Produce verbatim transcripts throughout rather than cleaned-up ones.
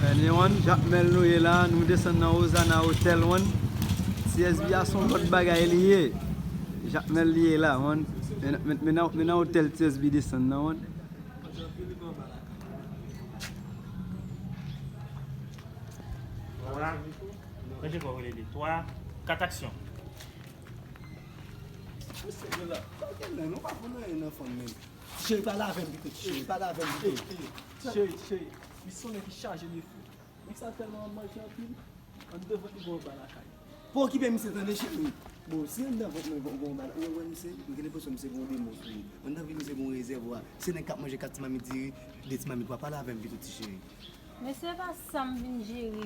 Anyway, Jakmèl nou ye la, nou desann nan Ozana Hotel, wan. T S B a se yon lòt bagay li ye. Jakmèl li ye la, wan. Men, men, men nan, men nan otèl T S B desann nan, wan. Twa, mete kò w rele li. Twa, kat, aksyon. Mesye, yo la. Sa w gen la, nou pa konn anyen nan fanm menm. Cheri, pale avè m pito, ti cheri, pale avè m pito. Cheri, cheri, misye se yon nèg ki chaje defo. Nèg sa tèlman manje anpil, anndan vant li gen yon ba lakay. Pa okipe misye tande, cheri. Bon, si anndan vant mwen gen, gen yon ba, ou wè misye, m gen enpresyon misye gen yon demon sou li. Anndan vant misye gen yon rezèvwa. Se nèg k ap manje kat ti mamit diri, de ti mamit pwa. Pale avè m pito, ti cheri. Men se pa sa m vin jere.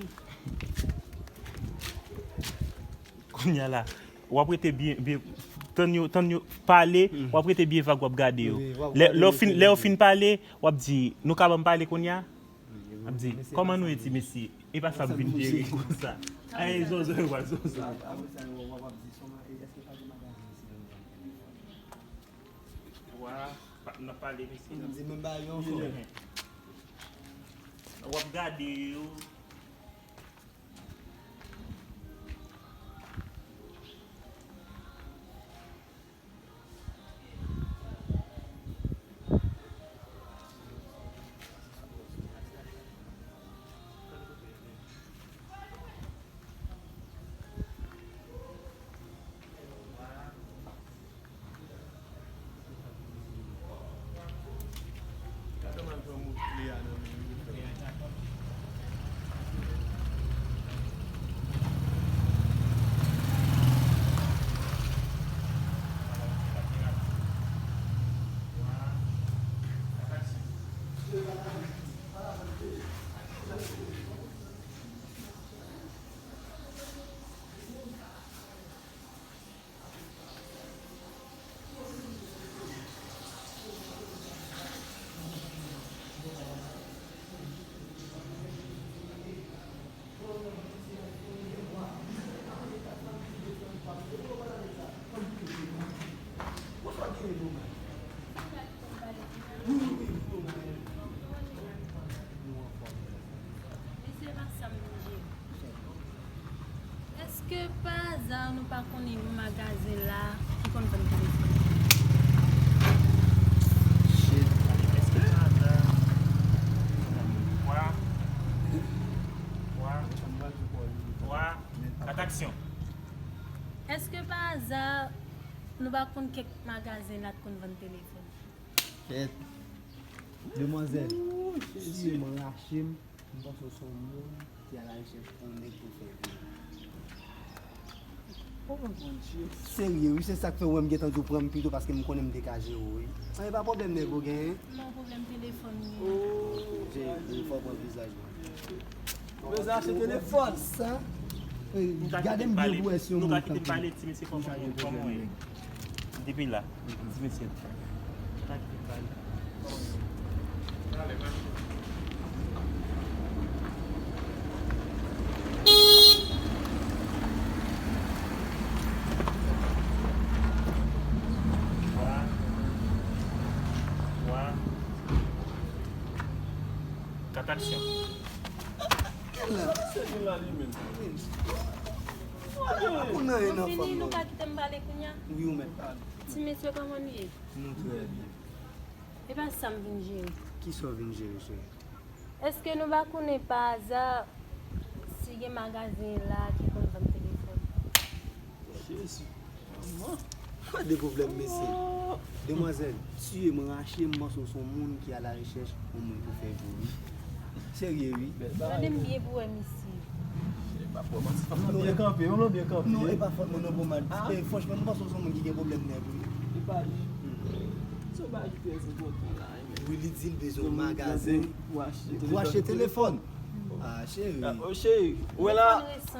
Kounye a la, w ap rete byen, byen, tann yo, tann yo pale, w ap rete byen vag, w ap gade yo. Wi, w ap gade yo. Lè, lè yo fin, lè yo fin pale, w ap di, "Nou ka ban m pale kounye a?" W ap di, "Kòman nou ye, ti mesye?" E pa sa m vin jere konsa. Ay, zozo, yo pral zozo. Apre sa, w ap di, "Sòman, e èske pa gen magazin isit?" Wa, pa, n ap pale, mesye. Di menm bagay yo ankò. W ap gade yo. Mesye, pa sa m vin jere. Èske pa aza nou pa konnen yon magazen la ki konn vann telefòn? Shit. Èske pa aza... Twa, twa, twa, kat, aksyon. Èske pa aza nou pa konn kèk magazen la ki konn vann telefòn? Kèt. Demwazèl, si m rache m, m panse w se yon moun ki alarechèch yon nèg pou fè vi. Serye, wi, se sa k fè w wè m gentan di w pran m pito paske m konnen m te ka jere w, wi. Anyen pa pwoblèm nèg ou genyen? Non, pwoblèm telefòn li ye. Jere, fò w pran vizaj mwen. Ou bezwen achte telefòn? Sa? Gade m byen pou wè si yon moun tankou m. Depi la, ti mesye. Twa, twa, kat, aksyon. Kèl la? Misye vin la li menm. Ou nan en anfòm non. Nou fini, nou ka kite m pale kounye a? Wi, ou mèt pale. Ti mesye, kòman nou ye? Nou trè byen. E pa sa m vin jere. Kisa w vin jere, cheri? Èske nou pa konnen pa aza si gen magazen la ki konn vann telefòn? Jezi. Manman. De pwoblèm, mesye. Demwazèl, tiye m, rache m, m panse w se yon moun ki alarechèch yon moun pou fè vi w, wi. Serye, wi. Gade m byen pou wè misye. Non, e pa fòt mwen non, bon, man. E, franchman, m panse w se yon moun ki gen pwoblèm nèg, wi. E pa li. Se yon bagay ki trè enpòtan la, wi, men. Wi, li di l bezwen yon magazen pou achte telefòn. Ah, cheri. Ah, oh, cheri, ou wè la,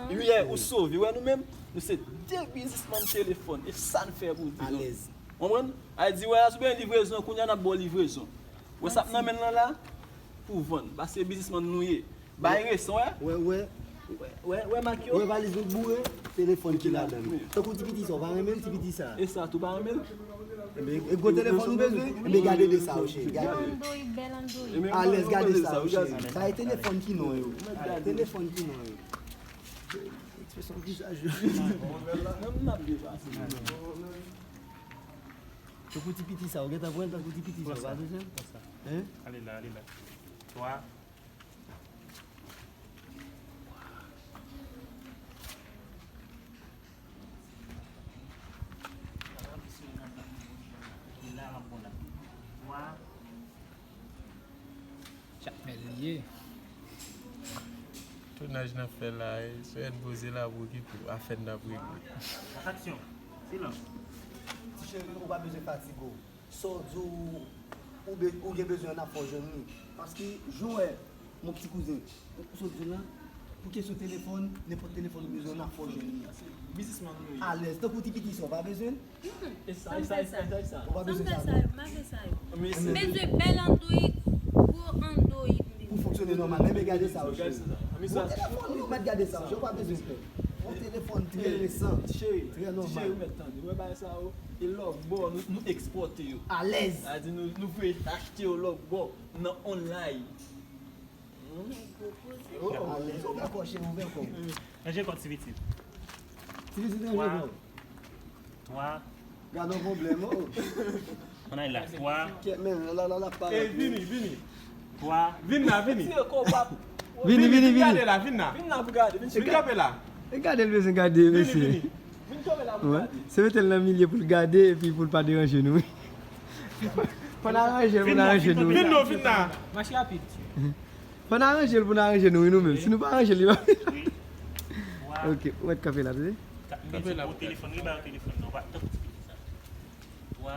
wi, ou sove. Ou wè nou menm, nou se de biznismann telefòn. E sa n fè pou di nou. Alèz. Konprann? A di, wè la, si w bezwen livrezon, kounye a n ap ba w livrezon. Wè sa k nan men l lan la, pou vann. Paske biznismann nou ye. Bay reson, wè. Wè, wè. Wè, wè, wè mak yo. Wè valiz nou boure, telefòn ki ladan l. Tankou ti piti sa, ou pa renmen l, ti piti sa? E sa tou, pa renmen l? E gwo telefòn ou bezwen? Enben gade de sa yo, cheri. Gade. Android, bèl Android. Alèz, gade sa yo, cheri. Bay telefòn ki non yo. Telefòn ki non yo. Ekspresyon vizaj yo. Tankou ti piti sa, ou gentan pran l tankou ti piti sa, ou pa bezwen? Hein? Ale la, ale la. Twa. Twa. Chak mèt li ye. Tounaj nan fè la, se w poze la pou okipe w, afè n ap regle. Aksyon. Silans. Ti cheri, ou pa bezwen fatige w. Sa w di w, ou be-, ou gen bezwen an ap fè w jwenn li. Paske, jan w wè, mon ti kouzen, ou sot di w lan, pou kesyon telefòn, nenpòt telefòn ou bezwen an ap fè w jwenn li. Biznismann nou ye. Alèz, tankou ti piti sa, w pa bezwen l? E sa, e sa, e sa, e sa, e sa. Ou pa bezwen sa. M pa fè sa yo, m pa fè sa yo. M bezwen bèl Android, gwo Android. Pou fonksyone nòmal, enben gade sa yo, cheri. Bon telefòn, wi, ou mèt gade sa yo, cheri, ou pa bezwen pè. Bon telefòn, trè resan, trè nòmal. Cheri, ou mèt tande, ou wè bagay sa yo, e lòk bò, nou, nou ekspòte yo. Alèz. Sa di nou, nou voye achte yo lòk bò, nan online. Alèz, ou fè kò, cheri, ou fè kò. Ranje kò, ti pitit. Ti pitit, ranje kò. Twa. Gade yon pwoblèm, oh. Ann al la, twa. Kèt, men, la, la, la, pa la. Ey, vini, vini. Twa. Vin la, vini. Vini, vini, vini. Gade la, vin la. Vin la pou gade, vin kanpe la. E gade l bezwen gade, mesye. Vin kanpe la pou gade. Se mete l nan milye pou l gade epi pou l pa deranje nou. Fò n aranje l pou n aranje nou. Vin non, vin la. Mache rapid. Fò n aranje l pou n aranje nou, wi, nou menm. Si nou pa aranje l, li pa. Ok, ou mèt kanpe la, tande? Kanpe la. Telefòn, li ba yo telefòn nan, ou pa tankou ti piti sa. Twa,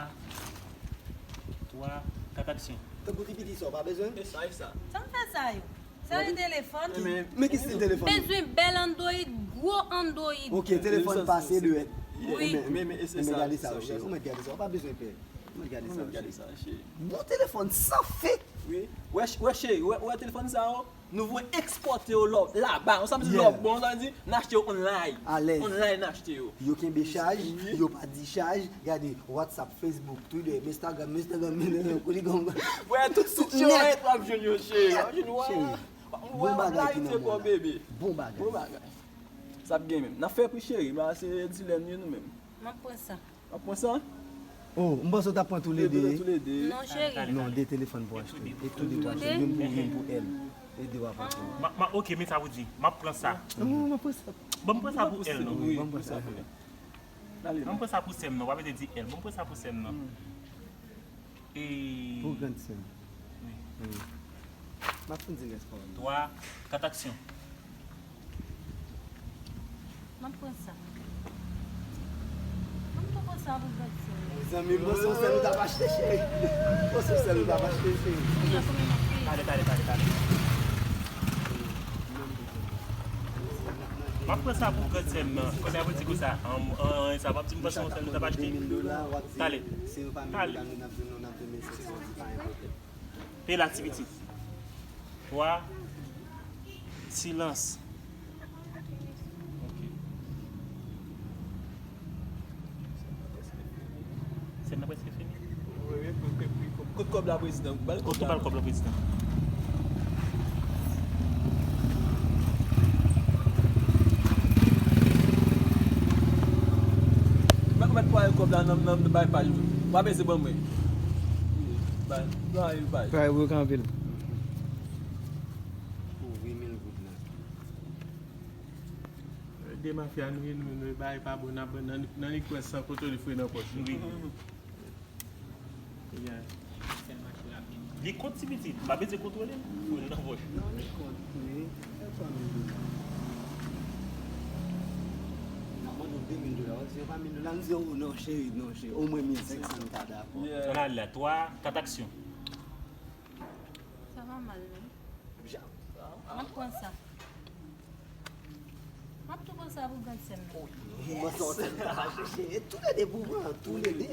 twa, kat, aksyon. Tankou ti piti sa, ou pa bezwen? E sa, e sa. Sa m fè sa yo? Sa yon telefòn? Men ki stil telefòn? Bezwen bèl Android, gwo Android. Ok, telefòn pase de. Wi. Men, men, men gade sa, cheri. Ou mèt gade sa, ou pa bezwen pè. Mwen gade sa, cheri. Bon telefòn san fek. Wi. Wè, ch-, wè, cheri, wè, wè telefòn sa yo. Nou voye ekspòte yo lò, laba. Ou sa m di lòk bon, sa di n achte yo online. Alèz. Online n achte yo. Yo kenbe chaj, yo pa di chaj. Gade WhatsApp, Facebook, Twitter, Instagram, Instagram, Telegram, Telegram. Wè tout sou yo nèt w ap jwenn yo, cheri. W ap jwenn, wè. Bon bagay ki nan mond la. Bon bagay. Bon bagay. Sa ap gen menm. N ap fè pri, cheri, ba se dilèm nou ye nou menm. M ap pran sa. W ap pran sa? Oh, m panse w t ap pran toulede. Toulede. Non, cheri. Non, de telefòn pou achte. E tou de pou achte. Youn pou ou, youn pou L. E de w ap achte. Ma, ma, ok, men sa pou di. M ap pran sa. Non, m ap pran sa. Bon, m pran sa pou L, non. Wi, m ap pran sa pou L. Bon, m pran sa pou sè m, non. W ap rete di L. Bon, m pran sa pou sè m, non. E pou grandsè m. Wi. M ap fin di rès pawòl. Twa, kat, aksyon. M ap pran sa. M ap tou pran sa pou grandsè m. Mezanmi, m panse yon sèl ou t ap achte, cheri. M panse yon sèl ou t ap achte, cheri. Kounye a, kòman m ap peye? Tande, tande, tande, tande. M ap pran sa pou grandsè m nan. Kounye a, pou di konsa, an, an, sa m ap di, m panse yon sèl ou t ap achte. Tande, tande. Peye l ak ti pitit. Twa. Silans. Ok. Sèn nan prèske fini. Wi, wi, wi, wi, wi. Kot kòb la, prezidan? Ba l kòb la. Kot ou ba l kòb la, prezidan? Mèt, mèt pale kòb la nan, nan bay pa l tou. W ap ese ban mwen. Bay, bay, bay. Bay, wi, kanpe l. Pou wi mil goud la. De mafya nou ye, nou menm, nou bay pa bon, n ap nan, nan li kwè san kontwole fouye nan pòch nou. Wi. Li kont ti pitit, m pa bezwen kontwole l, fouye l nan pòch. Non, li kont, wi. Fè twa mil dola. N ap mande w de mil dola, w ap di yo pa mil dola, m di yo, oh, non, cheri, non, cheri, omwen mil senk san, m ta dakò. Ann al la, twa, kat, aksyon. Sa pa mal, non. M ap pran sa. M ap tou pran sa pou grandsè m nan. Mwen santi m ta chèche. E toulede pou pran, toulede.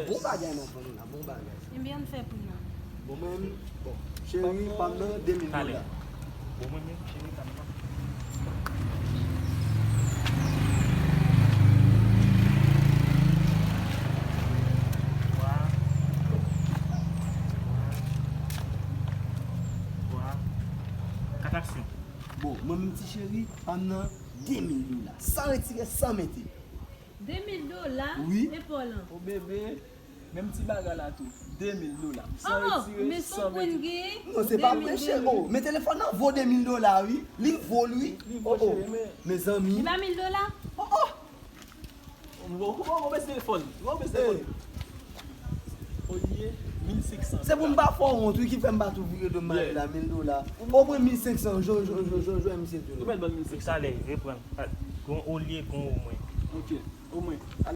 Bon bagay nan pran nou la, bon bagay. Ebyen, ann fè pou nou. Bon, mwen, bon, cheri, pa m nan de mil dola. Bon, mwen menm, cheri, pa m nan. Twa, Bon, mwen menm ti cheri, pa m nan de mil dola. San retire, san mete. De mil dola? Wi. E pa w lan? O bebe, menm ti bagay la tou. De mil dola. San Oh, retire, men son san pwen mete. gen. Non, se pa mwen, cheri. Oh, men telefòn nan vo de mil dola, wi. Li vo l, wi. Li vo, Oh, oh. cheri, men. Mezanmi. Li pa mil dola? Oh, oh. Bon, kouman ou pèse telefòn? Kouman ou pèse telefòn? Olye mil senk san. Se pou m pa fè w wont, wi, ki fè m pa tou vire do m ale la, mil dola. Omwen mil senk san, jwe, jwe, jwe, jwe, jwe, misye tou. Ou mèt ban mil senk san. Talè, reprann. Gon olye, gon omwen. Ok, omwen.